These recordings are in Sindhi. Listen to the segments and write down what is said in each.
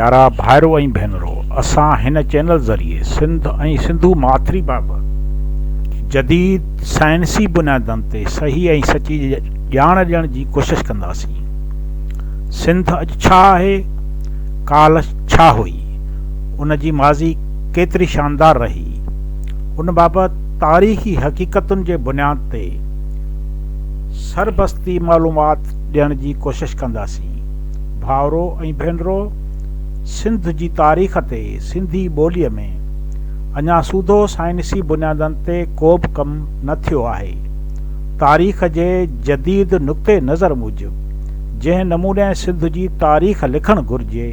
پيارا ڀائرو ۽ ڀينرو اسان هن چينل ذريعي سنڌ ۽ سنڌو ماٿري بابت جديد سائنسي بنيادن تي صحيح ۽ سچي ڄاڻ ڏيڻ جي ڪوشش ڪنداسين. سنڌ اڄ ڇا آهي؟ ڪالهه ڇا هئي؟ ان جي ماضي ڪيتري شاندار رهي؟ ان بابت تاريخي حقيقتن جي بنياد تي سربستي معلومات ڏيڻ جي ڪوشش ڪنداسين. ڀائرو ۽ ڀينرو! سنڌ جي تاريخ تي سنڌي ٻوليء ۾ اڃا سوڌو سائنسي بنيادن تي ڪوبه ڪم نه ٿيو آهي. تاريخ جي جديد نقطي نظر موجب جنهن نموني سنڌ جي تاريخ لکڻ گهرجي،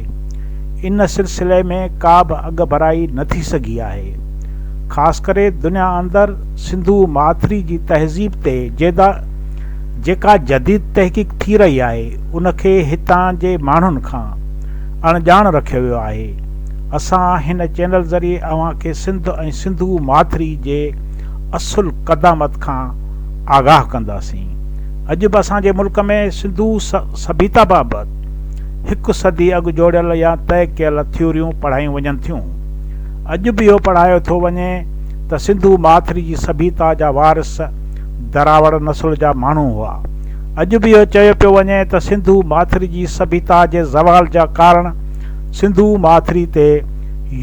ان سلسلي ۾ ڪابه اڳڀرائي نه ٿي سگهي آهي. خاص ڪري دنيا اندر سنڌو ماٿري جي تهذيب تي جيڪا جديد تحقيق ٿي رهي آهي، ان کي هتان جي ماڻهن کان اڻڄاڻ رکيو ويو آهي. اسان هن چينل ذريعي اوهان کي سنڌ ۽ سنڌو ماٿري جي اصل قدامت کان آگاهه ڪنداسين. اڄ به اسان جي ملڪ ۾ سنڌو سڀيتا بابت هڪ صدي اڳ جوڙيل يا طئي ڪيل ٿيوريون پڙهايون وڃن ٿيون. اڄ به اهو پڙهايو ٿو وڃي ته سنڌو ماٿري جي سڀيتا جا وارث دراوڙ نسل جا ماڻهو هئا. اڄ به اهو چيو پيو وڃي ته سنڌو ماٿري جي سڀيتا جي زوال جا ڪارڻ سنڌو ماٿري تي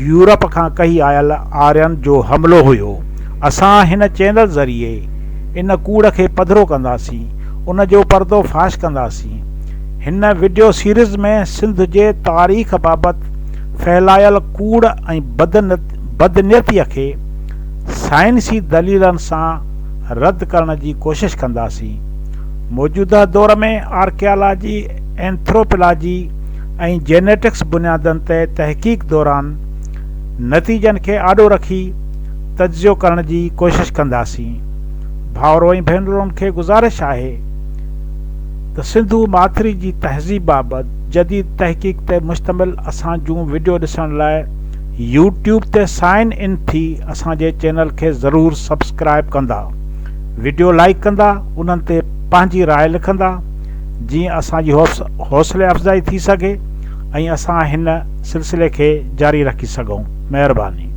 يورپ کان ڪهي آيل آرين جو حملو هيو. اسان هن چينل ذريعي ان ڪوڙ کي پڌرو ڪنداسين، ان جو پردو فاش ڪنداسين. هن وڊيو سيريز ۾ سنڌ جي تاريخ بابت ڦهلايل ڪوڙ ۽ بدنيتيء کي سائنسي دليلن سان رد ڪرڻ جي ڪوشش ڪنداسين. موجوده دور ۾ آرڪيالاجي، اينٿروپلاجي ۽ جينيٽڪس بنيادن تي تحقيق دوران نتيجن کي آڏو رکي تجزيو ڪرڻ جي ڪوشش ڪنداسين. ڀائرو ۽ ڀينرن کي گذارش آهي ته سنڌو ماٿري جي تهذيب بابت جديد تحقيق تي مشتمل اسان جون وڊيو ڏسڻ لاء يوٽيوب تي سائن ان ٿي اسان جي چينل کي ضرور سبسڪرائب ڪندا وڊيو لائيڪ ڪندا انهن تي پنهنجي راء لکندا جيئن اسان جي حوصلي افزائي ٿي سگهي ۽ اسان هن سلسلي کي جاري رکي سگهون مهرباني.